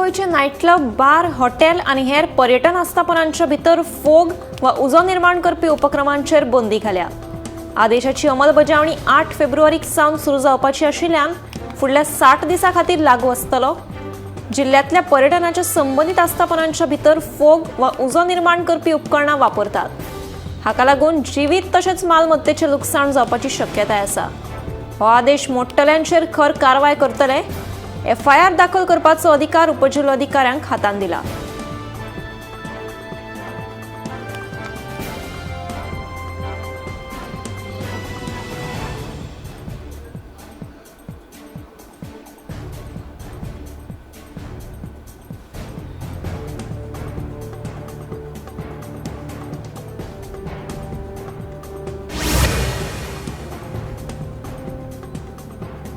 गोंयचे night club, bar, hotel आनी हेर पर्यटन आस्थापनांच्या भितर फोग वा उजो निर्माण करपी उपक्रमांचेर बंदी घाल्या. आदेशाची अंमलबजावणी 8 फेब्रुवारीक सावन सुरू जावपाची आशिल्ल्यान फुडल्या 60 दिसां खातीर लागू आसतलो. जिल्ल्यांतल्या पर्यटनाच्या संबंदीत आस्थापनांच्या भितर फोग वा उजो निर्माण करपी उपकरणां वापरतात. हाका लागून जिवीत तशेंच मालमत्तेचें लुकसाण जावपाची शक्यताय आसा. हो आदेश मोडटल्यांचेर खर कारवाय करतले. एफआयआर दाखल करपाचो अधिकार उपजिल्लोधिकाऱ्यांक हातांत दिला.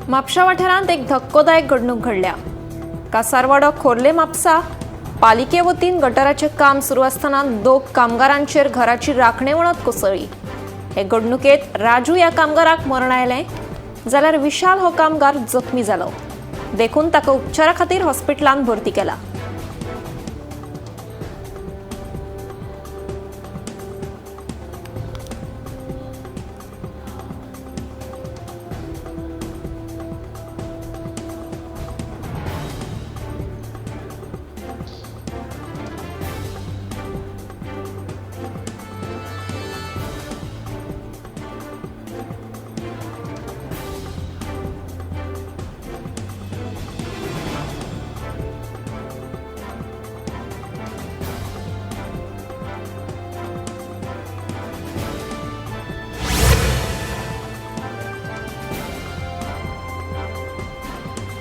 म्हापशा वाठारांत एक धक्कोदायक घडणूक घडल्या. कासारवाडो खोर्ले म्हापसा पालिके वतीन गटाराचें काम सुरू आसतना 2 कामगारांचेर घराची राखणे वणत कोसळ्ळी. हे घडणुकेंत राजू ह्या कामगाराक मरण आयलें जाल्यार विशाल हो कामगार जखमी जालो. देखून ताका उपचारा खातीर हॉस्पिटलांत भरती केला.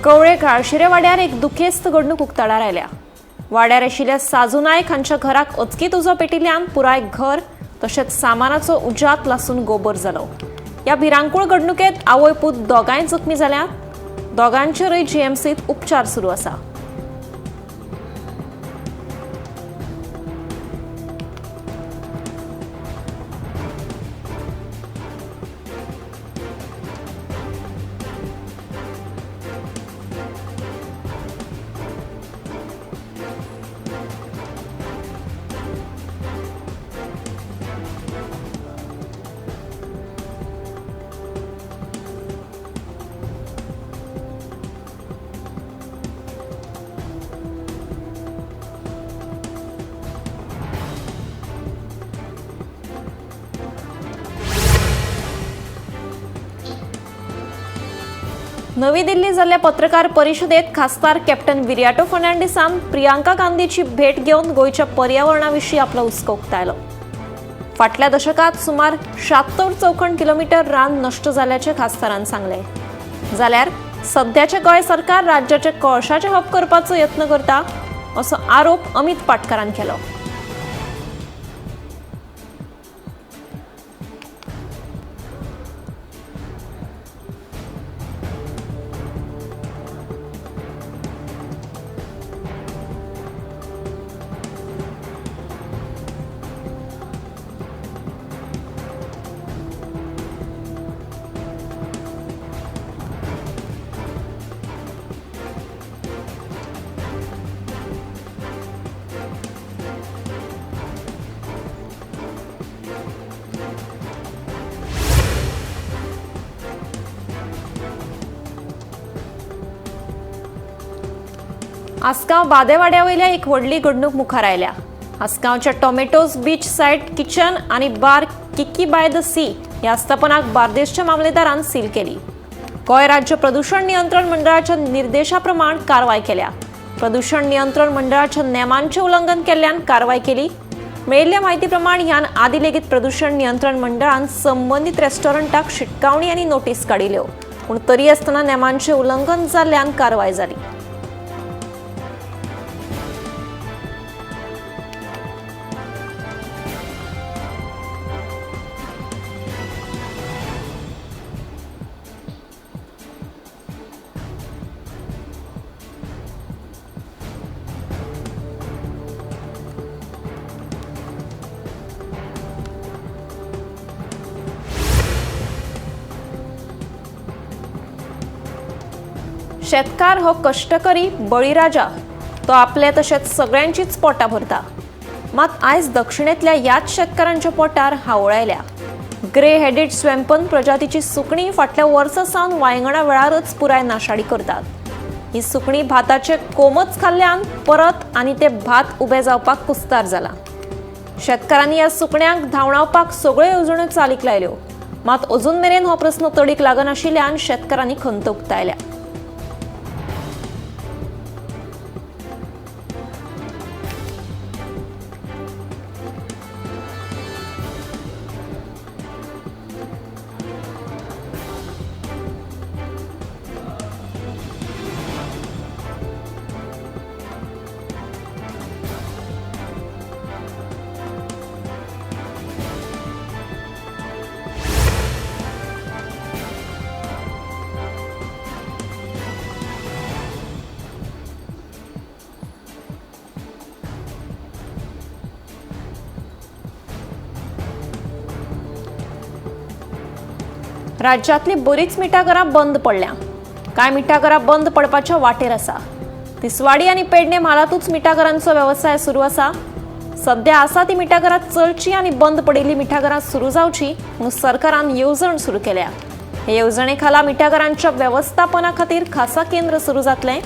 कवळे काळशिरे वाड्यार एक दुखेस्त घडणूक उक्ताडार आयल्या. वाड्यार आशिल्ल्या साजू नायक हांच्या घराक अचकीत उजो पेटिल्ल्यान पुराय घर तशेंच सामानाचो उज्यांत लासून गोबर जालो. ह्या भिरांकूळ घडणुकेंत आवय पूत दोगांय जखमी जाल्यात. दोगांचेरूय जीएमसींत उपचार सुरू आसा. नवी दिल्ली जाल्ल्या पत्रकार परिशदेत खासदार कॅप्टन विरियाटो फर्नांडीसान प्रियांका गांधीची भेट घेवन गोंयच्या पर्यावरणा विशीं आपलो हुस्को उक्तायलो. फाटल्या दशकात सुमार 76 चौखण किलोमीटर रान नश्ट जाल्ल्याचें खासदारान सांगलें. जाल्यार सद्याचें गोंय सरकार राज्याचे कोळशाचें हब करपाचो यत्न करता असो आरोप अमित पाटकारान केलो. आसगांव बादेवाड्या वयल्या एक व्हडली घडणूक मुखार आयल्या. आसगांवच्या टोमॅटोज बीच सायड किचन आनी bar Kiki by the sea ह्या आस्थापनाक बार्देसच्या मामलेदारान सील केली. गोंय राज्य प्रदूषण नियंत्रण मंडळाच्या निर्देशा प्रमाण कारवाय केल्या. प्रदूषण नियंत्रण मंडळाच्या नेमांचें उल्लंघन केल्ल्यान कारवाय केली. मेळिल्ल्या म्हायती प्रमाण ह्यान आदी लेगीत प्रदूषण नियंत्रण मंडळान संबंदीत रेस्टॉरंटाक शिटकावणी आनी नोटीस काडिल्ल्यो, पूण तरी आसतना नेमांचें उल्लंघन जाल्ल्यान कारवाय जाली. शेतकार हो कष्टकरी बळीराजा तो आपले तशेंच सगळ्यांचीच पोटां भरता. मात आयज दक्षिणेंतल्या ह्याच शेतकारांच्या पोटार हावळ आयल्या. ग्रे हेडेड स्वॅम्पन प्रजातीची सुकणीं फाटल्या वर्सा सावन वायंगणा वेळारच पुराय नाशाडी करतात. ही सुकणीं भाताचे कोमच खाल्ल्यान परत आनी ते भात उबे जावपाक कुस्तार जाला. शेतकारांनी ह्या सुकण्यांक धांवडावपाक सगळ्यो येवजण्यो चालीक लायल्यो, मात अजून मेरेन हो प्रस्न तडीक लागनाशिल्ल्यान शेतकारांनी खंत उक्तायल्या. राज्यांतली बरीच मिठागरां बंद पडल्या. कांय मिठागरां बंद पडपाच्या वाटेर आसा. तिसवाडी आनी पेडणे म्हालांतूच मिठागरांचो वेवसाय सुरू आसा. सध्या आसा ती मिठागरां चलची आनी बंद पडिल्ली मिठागरां सुरू जावची म्हणून सरकारान येवजण सुरू केल्या. हे येवजणे खाला मिठागरांच्या वेवस्थापना खातीर खासा केंद्र सुरू जातलें.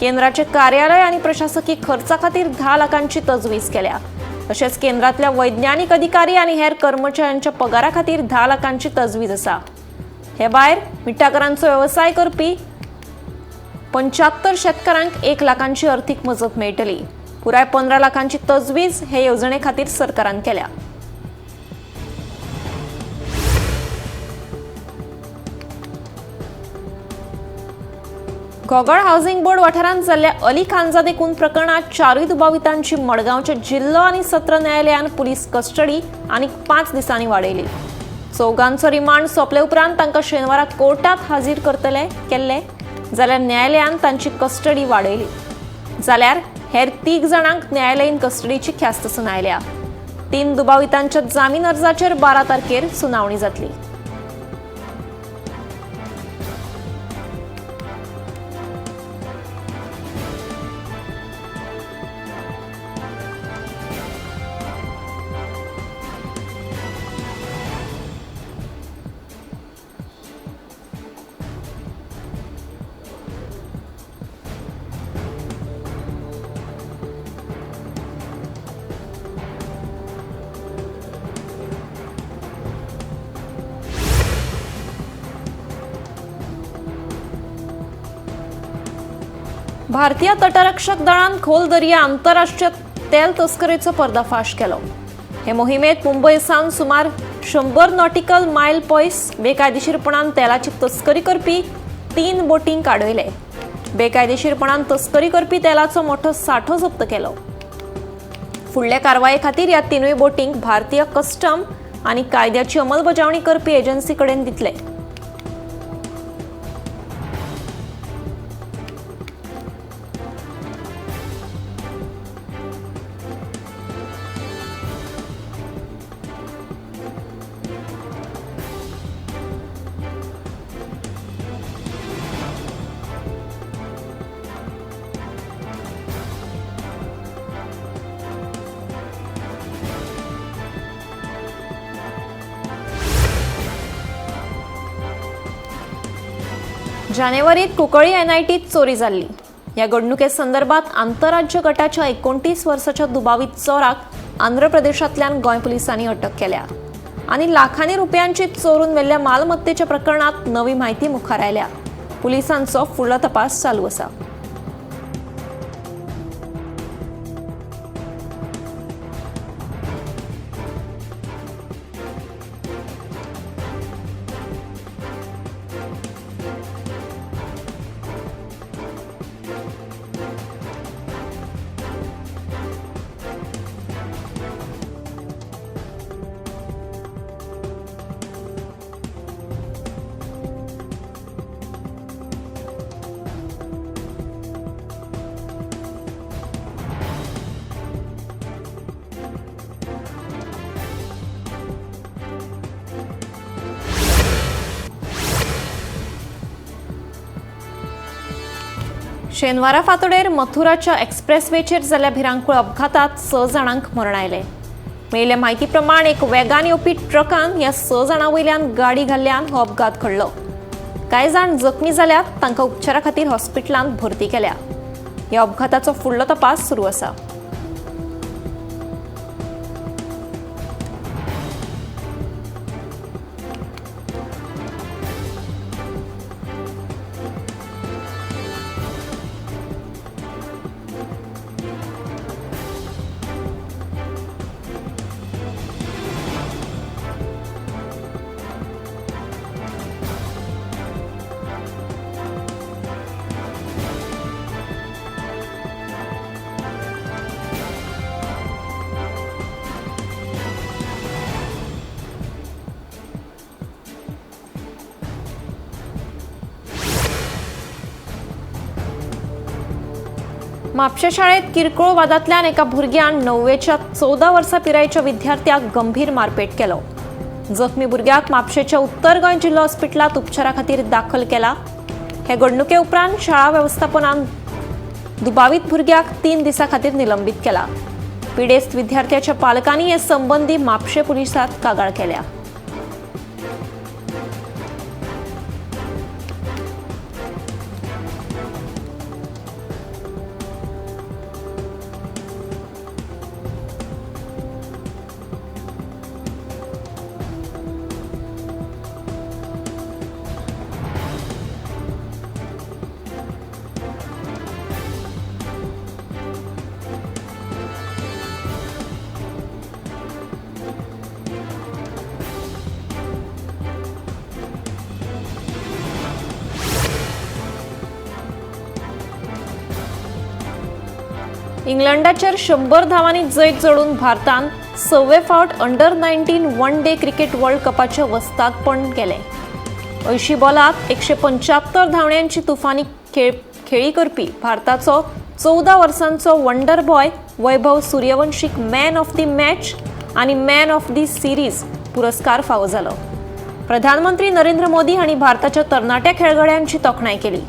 केंद्राचे कार्यालय आनी प्रशासकी खर्चा खातीर 10 लाखांची तजवीज केल्या. तशेंच केंद्रांतल्या वैज्ञानिक अधिकारी आनी हेर कर्मचाऱ्यांच्या पगारा खातीर 10 लाखांची तजवीज आसा. हे भायर मिठागरांचो वेवसाय करपी 75 शेतकारांक 1 लाखांची अर्थीक मजत मेळटली. पुराय 15 लाखांची तजवीज हे येवजणे खातीर सरकारान केल्या. घोगळ हावसिंग बोर्ड वाठारांत जाल्ल्या अली खानजादे खून प्रकरणात 4 दुबावितांची मडगांवच्या जिल्लो आनी सत्र न्यायालयान पुलीस कस्टडी आनी 5 दिसांनी वाडयली. चौगांचो रिमांड सोंपले उपरांत तांकां शेनवारा कोर्टात हाजीर करतले केल्ले, जाल्यार न्यायालयान तांची कस्टडी वाडयली. जाल्यार हेर 3 जाणांक न्यायालयीन कस्टडीची ख्यास्त सुनायल्या. 3 दुबावितांच्या जामीन अर्जाचेर 12 तारखेर सुनावणी जातली. भारतीय तटरक्षक दळान खोल दर्या आंतरराष्ट्रीय तेल तस्करेचो पर्दाफाश केलो. हे मोहिमेत मुंबय सावन सुमार 100 नॉटिकल मायल पयस बेकायदेशीरपणान तेलाची तस्करी करपी 3 बोटींक आडयले. बेकायदेशीरपणान तस्करी करपी तेलाचो मोठो सांठो जप्त केलो. फुडल्या कारवाये खातीर ह्या 3 बोटींक भारतीय कस्टम आनी कायद्याची अंमलबजावणी करपी एजन्सी कडेन दितले. जानेवारीत कुंकळी एनआयटीत चोरी जाल्ली. ह्या घडणुके संदर्भात आंतरराज्य गटाच्या 29 वर्साच्या दुबावीत चोराक आंध्र प्रदेशांतल्यान गोंय पुलिसांनी अटक केल्या आनी लाखांनी रुपयांची चोरून व्हेल्ल्या मालमत्तेच्या प्रकरणात नवी म्हायती मुखार आयल्या. पुलिसांचो फुडलो तपास चालू आसा. शेनवारा फांतोडेर मथुराच्या एक्सप्रेसवेचेर जाल्ल्या भिरांकूळ अपघातात 6 जाणांक मरण आयलें. मेळिल्ले म्हायती प्रमाण एक वेगान येवपी ट्रकान ह्या 6 जाणां वयल्यान गाडी घाल्ल्यान हो अपघात घडलो. कांय जाण जखमी जाल्यात, तांकां उपचारा खातीर हॉस्पिटलांत भरती केल्या. ह्या अपघाताचो फुडलो तपास सुरू आसा. म्हापशें शाळेंत किरकोळ वादांतल्यान एका भुरग्यान 9वेच्या 14 वर्सां पिरायेच्या विद्यार्थ्याक गंभीर मारपेट केलो. जखमी भुरग्याक म्हापशेंच्या उत्तर गोंय जिल्लो हॉस्पिटलांत उपचारा खातीर दाखल केला. हे घडणुके उपरांत शाळा वेवस्थापनान दुबावीत भुरग्याक 3 दिसां खातीर निलंबीत केला. पिडेस्त विद्यार्थ्याच्या पालकांनी हे संबंदी म्हापशें पुलिसांत कागाळ केल्या. इंग्लंडाचेर 100 धावांनी जैत जोडून भारतान 6वे फावट under 19 one day cricket world कपाचें वस्तादपण केलें. 80 बॉलात 175 धांवड्यांची तुफानी खेळी करपी भारताचो 14 वर्सांचो वंडर बॉय वैभव सूर्यवंशीक मॅन ऑफ the match आनी मॅन ऑफ the series पुरस्कार फावो जालो. प्रधानमंत्री नरेंद्र मोदी हांणी भारताच्या तरणाट्या खेळगड्यांची तोखणाय केली.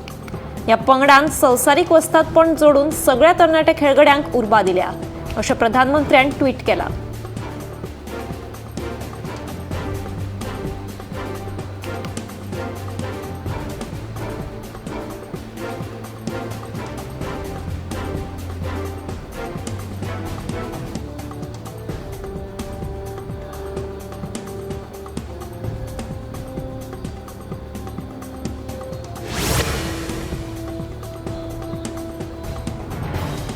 ह्या पंगडान संवसारीक वस्तादपण जोडून सगळ्या तरणाट्या खेळगड्यांक उर्बा दिल्या अशें प्रधानमंत्र्यान ट्वीट केला.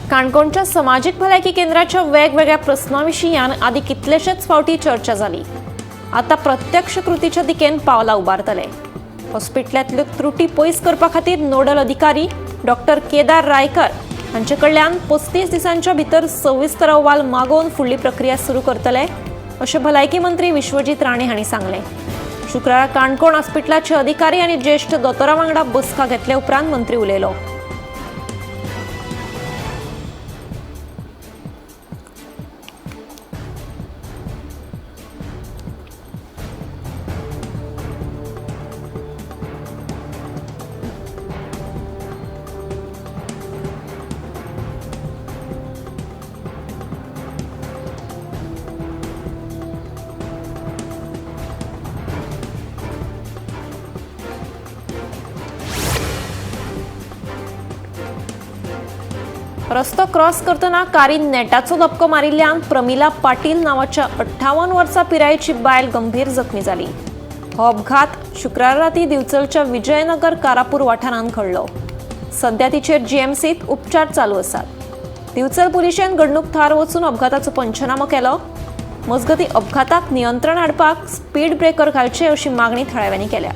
काणकोणच्या समाजीक भलायकी केंद्राच्या वेगवेगळ्या प्रस्नाविशीं ह्यान आदी कितलेशेच फावटी चर्चा जाली. आतां प्रत्यक्ष कृतीच्या दिकेन पावलां उबारतले. हॉस्पिटलांतल्यो त्रुटी पयस करपा खातीर नोडल अधिकारी डॉक्टर केदार रायकर हांचे कडल्यान 35 दिसांच्या भितर सविस्तर अहवाल मागोवन फुडली प्रक्रिया सुरू करतले अशें भलायकी मंत्री विश्वजीत राणे हांणी सांगलें. शुक्रारा काणकोण हॉस्पिटलाचे अधिकारी आनी ज्येश्ठ दोतोरां वांगडा बसका घेतले उपरांत मंत्री उलयलो. रस्तो क्रॉस करतना कारीन नेटाचो धपको मारिल्ल्यान प्रमिला पाटील नावाच्या 58 वर्सां पिरायेची बायल गंभीर जखमी जाली. हो अपघात शुक्रारा राती दिवचलच्या विजयनगर कारापूर वाठारांत घडलो. सध्या तिचेर जीएमसीत उपचार चालू आसात. दिवचल पुलिशेन घडणूक थार वचून अपघाताचो पंचनामो केलो. मजगतीं अपघाताक नियंत्रण हाडपाक स्पीड ब्रेकर घालचे अशी मागणी थळाव्यांनी केल्या.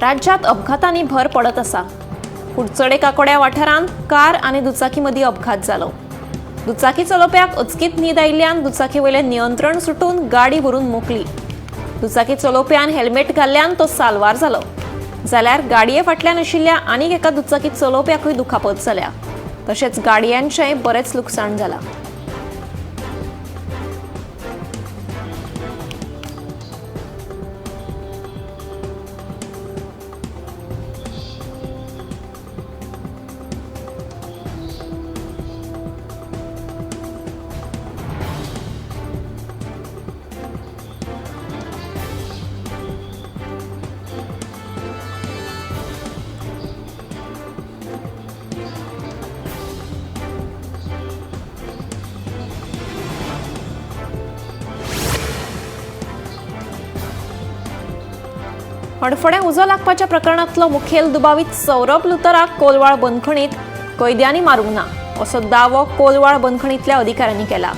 राज्यांत अपघातांनी भर पडत आसा. कुडचडे काकोड्या वाठारांत कार आनी दुचाकी मदीं अपघात जालो. दुचाकी चलोवप्याक अचकीत न्हीद आयिल्ल्यान दुचाकी वयलें नियंत्रण सुटून गाडी व्हरून मोखली. दुचाकी चलोवप्यान हेल्मेट घाल्ल्यान तो साल्वार जालो. जाल्यार गाडये फाटल्यान आशिल्ल्या आनीक एका दुचाकी चलोवप्याकूय दुखापत जाल्या. तशेंच गाडयांचेंय बरेंच लुकसाण जालां. हडफडें उजो लागपाच्या प्रकरणांतलो मुखेल दुबावीत सौरभ लुथराक कोलवाळ बंदखणीत कैद्यांनी मारूंक ना असो दावो कोलवाळ बंदखणींतल्या अधिकाऱ्यांनी केला.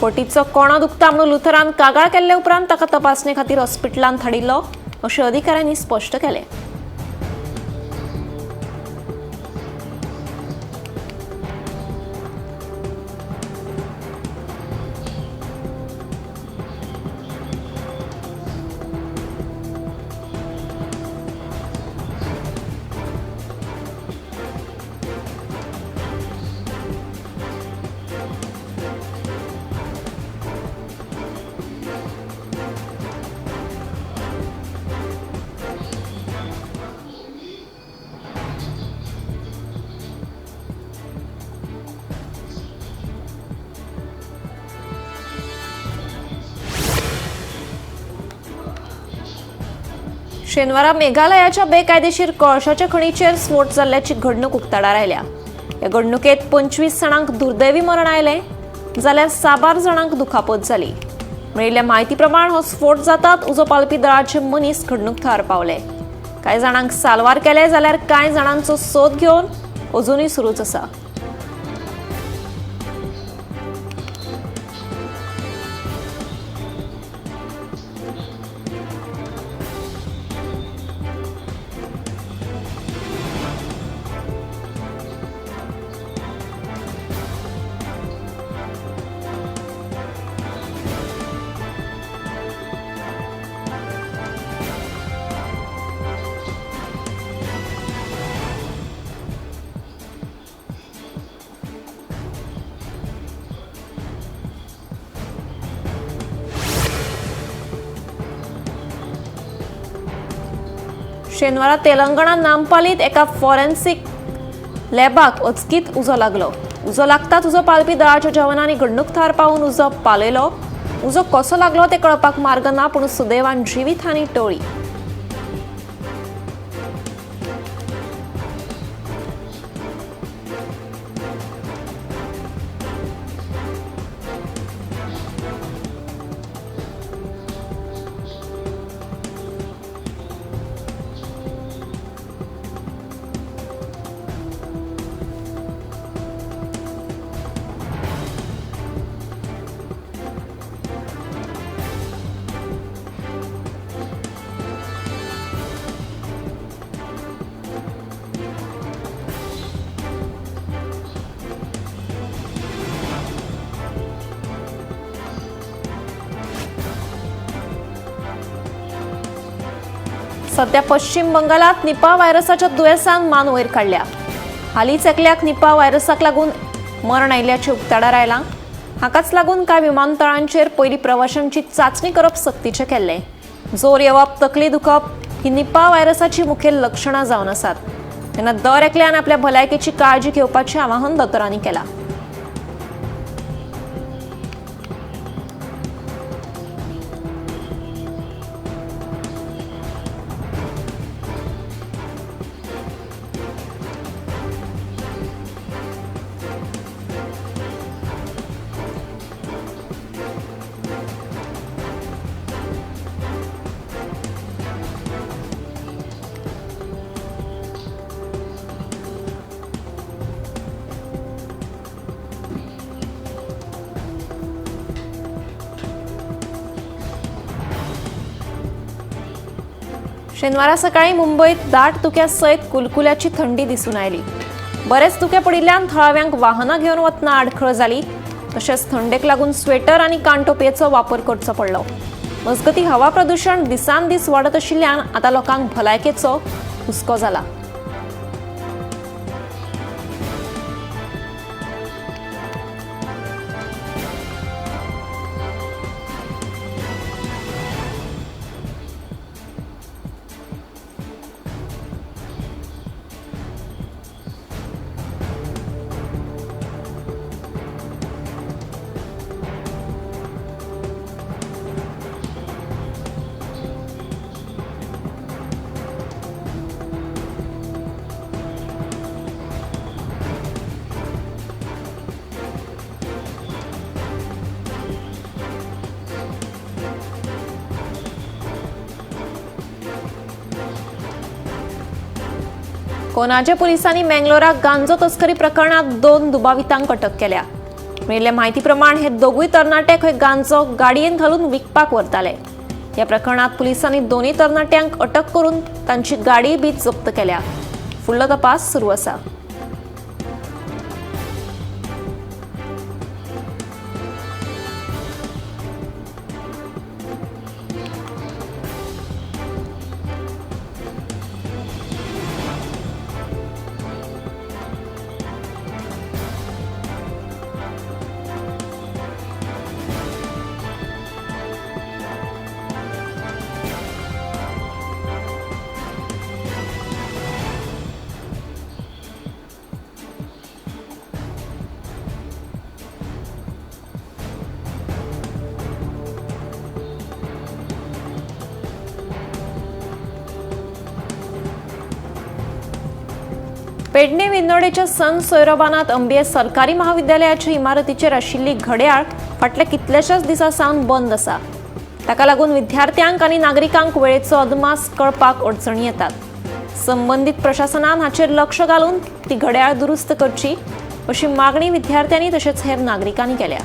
फटीचो कोणो दुखता म्हणून लुथरान कागाळ केल्ले उपरांत ताका तपासणे खातीर हॉस्पिटलांत धाडिल्लो अशें अधिकाऱ्यांनी स्पश्ट केलें. शेनवारा मेघालयाच्या बेकायदेशीर कोळशाच्या खणीचेर स्फोट जाल्ल्याची घडणूक उक्ताडार आयल्या. ह्या घडणुकेत 25 जाणांक दुर्दैवी मरण आयलें जाल्यार साबार जाणांक दुखापत जाली. मेळिल्ल्या म्हायती प्रमाण हो स्फोट जातात उजो पालपी दळाचे मनीस घडणूक थळार पावले. कांय जाणांक साल्वार केले जाल्यार कांय जाणांचो सोद घेवन अजुनूय सुरूच आसा. शेनवारा तेलंगणा नामपालीत एका फॉरेन्सिक लॅबाक अचकीत उजो लागलो. उजो लागताच उजो पालपी दळाच्या जवानांनी घडणूक थळार पावून उजो पालयलो. उजो कसो लागलो ते कळपाक मार्ग ना, पूण सुदैवान जिवीत हानी टळ्ळी. सध्या पश्चिम बंगालात निपा व्हायरसाच्या दुयेंसान मान वयर काडल्या. हालींच एकल्याक निपा व्हायरसाक लागून मरण आयिल्ल्याचें उक्ताडार आयलां. हाकाच लागून कांय विमानतळांचेर पयलीं प्रवाशांची चांचणी करप सक्तीचें केल्लें. जोर येवप, तकली दुखप ही निपा व्हायरसाची मुखेल लक्षणां जावन आसात. तेन्ना दर एकल्यान आपल्या भलायकेची काळजी घेवपाचें आवाहन दोतोरांनी केलां. शेनवारा सकाळी मुंबयत दाट धुक्या सयत कुलकुल्याची थंडी दिसून आयली. बरेच धुके पडिल्ल्यान थळाव्यांक वाहनां घेवन वतना आडखळ जाली. तशेंच थंडेक लागून स्वेटर आनी कानटोपयेचो वापर करचो पडलो. मजगतीं हवा प्रदूशण दिसान दीस वाडत आशिल्ल्यान आतां लोकांक भलायकेचो हुस्को जाला. कोनाजे पोलिसांनी मेंगलोराक गांजो तस्करी प्रकरणात 2 दुबावितांक अटक केल्या. मेळिल्ले म्हायती प्रमाण हे दोगूय तरणाटे खंय गांजो गाडयेन घालून विकपाक व्हरताले. ह्या प्रकरणात पोलिसांनी दोनूय तरणाट्यांक अटक करून तांची गाडी बी जप्त केल्या. फुडलो तपास सुरू आसा. पेडणे विन्नोडेच्या संत सोयरोबानात अंबिये सरकारी महाविद्यालयाच्या इमारतीचेर आशिल्ली घड्याळ फाटल्या कितल्याशाच दिसां सावन बंद आसा. ताका लागून विद्यार्थ्यांक आनी नागरिकांक वेळेचो अदमास कळपाक अडचणी येतात. संबंदीत प्रशासनान हाचेर लक्ष घालून ती घड्याळ दुरुस्त करची अशी मागणी विद्यार्थ्यांनी तशेंच हेर नागरिकांनी केल्या.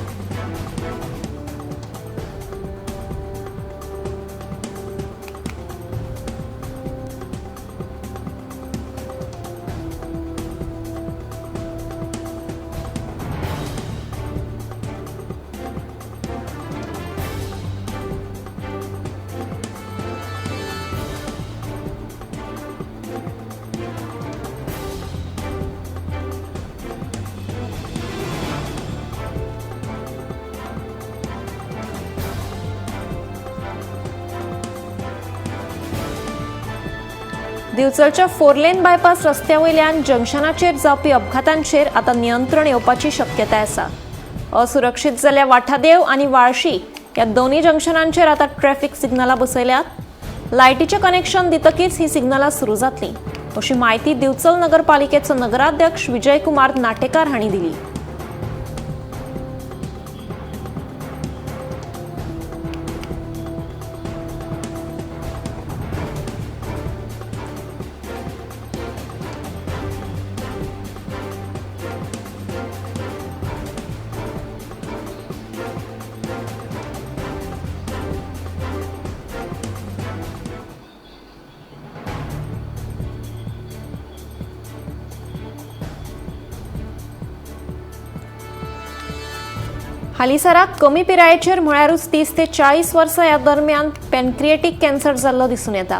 दिवचलच्या 4 लेन बायपास रस्त्या वयल्यान जंक्शनाचेर जावपी अपघातांचेर आतां नियंत्रण येवपाची शक्यताय आसा. असुरक्षीत जाल्ल्या वाठादेव आनी वाळशी ह्या दोनूय जंक्शनांचेर आतां ट्रॅफिक सिग्नलां बसयल्यात. लायटीचें कनेक्शन दितकीच ही सिग्नलां सुरू जातलीं अशी म्हायती दिवचल नगरपालिकेचो नगराध्यक्ष विजयकुमार नाटेकार हांणी दिली. हालींसराक कमी पिरायेचेर म्हळ्यारूच 30 ते 40 वर्सां ह्या दरम्यान पॅनक्रिएटीक कॅन्सर जाल्लो दिसून येता.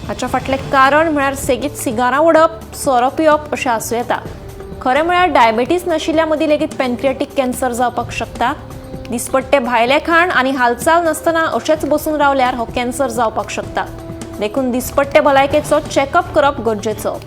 हाच्या फाटलें कारण म्हळ्यार सेगीत सिगारां ओडप, सोरो पिवप अशें आसूं येता. खरें म्हळ्यार डायबेटीस नाशिल्ल्या मदीं लेगीत पॅनक्रिएटीक कॅन्सर जावपाक शकता. दिसपट्टे भायलें खाण आनी हालचाल नासतना अशेंच बसून रावल्यार हो कॅन्सर जावपाक शकता. देखून दिसपट्टे भलायकेचो चॅकअप करप गरजेचो.